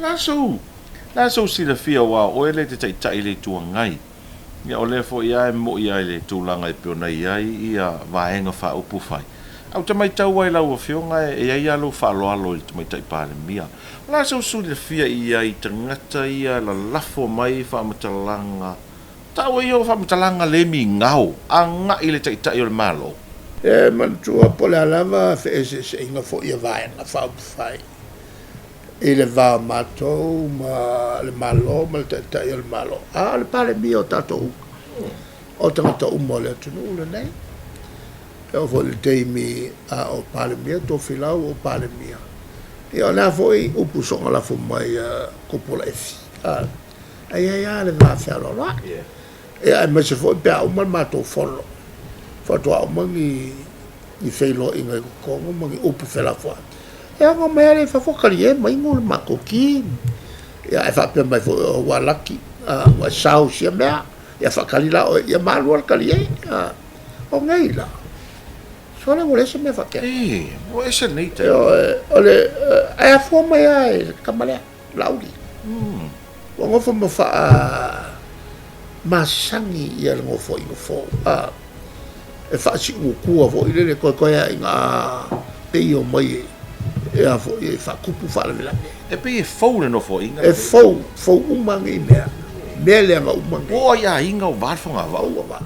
O le a sou, o le a sou silafia aua o oe lea e te taitai i le Itu Agai. Ia o lea foi lava e moi lava i le tulaga e pei ona i ai ia Vaega Faaupufai. Ae ou te matau lava i lau Afioga e i ai lava lou faaaloalo i le Tamaitai Palemia. O le a sou silafia i ai i tagata ia e lalafo mai faamatalaga, tau ai o faamatalaga le migao agai i le Taitai o le Malo? E manatua po o le a lava feeseeseaiga foi a Vaega Faaupufai i le va o matou ma le Malo ma le Taitai o le Malo, a o le Palemia o tatou uma, o tagata uma o le atunuu lenei. E oo foi i le taimi a o Palemia Tofilau o Palemia, ia o le a foi upu soona lafo mai a Kopola Efi, a, ae i ai lava le va fealoaloai. Ia aemaise foi pe a uma le matou fono, faatoa uma ni ni feiloaiga i totonu ma ni upu felafoai. E ono mai lava lea i fafo, talie ma inu le matou ti. Ia ae faapea mai foi, oh, ua laki, ua e sao i sia mea. Ia faatali la oe, ia malu le talie. O nei la, sole ua leai se mea faapena. E, ua ese lenei taimi. O le, ae afua mai lava i le tama lea, Laauli. Ua nofo ma faa masani ia le nofoaiga fou, a, e faasiuutua foi lele, toe toe lava ina pei e omai e a foi e faatupu faalavelave. E pei e fou le nofoaiga. E fou, fou uma nei mea, mea leaga uma nei. Ua oo i aiga ua va le fogavaa. Ua va.